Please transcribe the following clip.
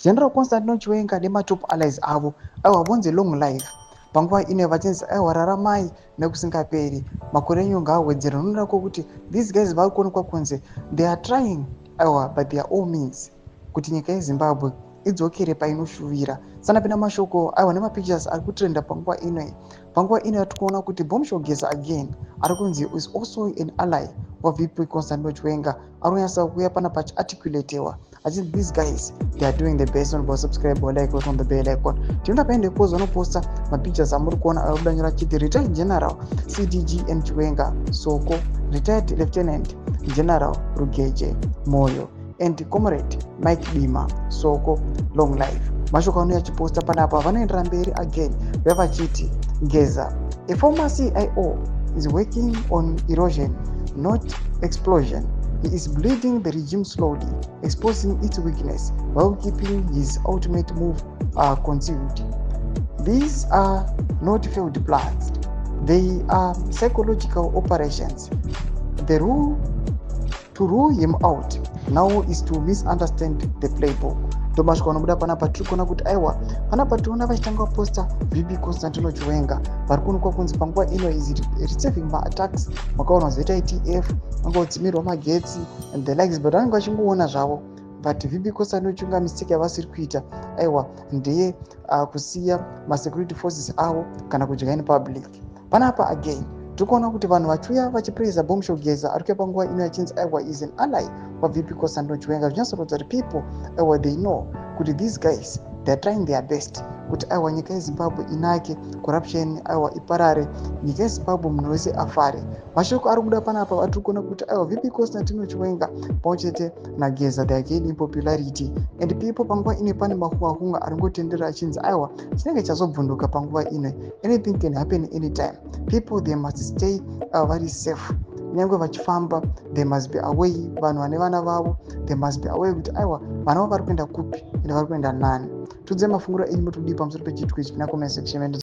General Constantino Chiwenga nematop allies avo, aiwa, vonzi long life. Panguva ino vachinzi, aiwa, raramai nekusingaperi, makore enyu ngaawedzere. Unoona kwokuti these guys vari kuonekwa kunze, they are trying, aiwa, by their all means kuti nyika yeZimbabwe idzokere painoshuvira. Sanapinda mashoko, aiwa, nemapictures ari kutrenda panguva ino. Panguva ino yatiri kuona kuti Bombshell Geza again ari kunzi is also an ally waVP Constantino Chiwenga. Ari kunyatsa kuuya panapa achiarticulatewa achinzi these guys, they are doing the best. On subscribe, like, on the bell icon. Tinoda paende post vanoposta mapictures amuri kuona ari kudanyora achiti retired General CDG N Chiwenga Soko, retired Lieutenant General Rugeje Moyo and Comrade Mike Bima Soko, long life. Mashoko anouya achiposta panapa vanoendera mberi again vaya vachiti Geza, a former CIO, is working on erosion, not explosion. He is bleeding the regime slowly, exposing its weakness while keeping his ultimate move concealed. These are not failed plans, they are psychological operations. The rule to rule him out now is to misunderstand the playbook. Ndomasvika vanobuda panapa. Tiri kuona kuti, aiwa, panapa tinoona vachitanga vaposta VP Constantino Chiwenga vari kuonekwa kunzi panguva ino is receiving maattacks. Makaona ZITF vangodzimirwa magetsi and the likes, but vanenge vachingoona zvavo. But VP Constantino Chiwenga, mistake yavasiri kuita, aiwa, ndeye kusiya masecurity forces avo kana kudya in public. Panapa again tiri kuona kuti vanhu vachiuya vachipraisa Bombshell Geza ari kuya panguva ino achinzi, aiwa, is an ally waVP Constantino Chiwenga. Zvinyatsoratidza kuti people, aiwa, they know kuti these guys, they are trying their best kuti, aiwa, nyika yeZimbabwe inake, corruption, aiwa, iparare, nyika yeZimbabwe munhu wese afare. Mashoko ari kuda panapa vatiri kuona kuti, aiwa, VP Constantino Chiwenga pamwe chete naGeza, they are gaining popularity and people. Panguva ino pane mahuwa ari ngotendera achinzi, aiwa, chinenge chazobvunduka panguva ino. Anything can happen anytime. People, they must stay very safe. Kunyange vachifamba, they must be aware. Vanhu vane vana vavo, they must be aware kuti, aiwa, vana vavo vari kuenda kupi ende vari kuenda nani. Tudze mafunguro enyu, mutodii pamusoro pechitiko ichi? Pina comment section.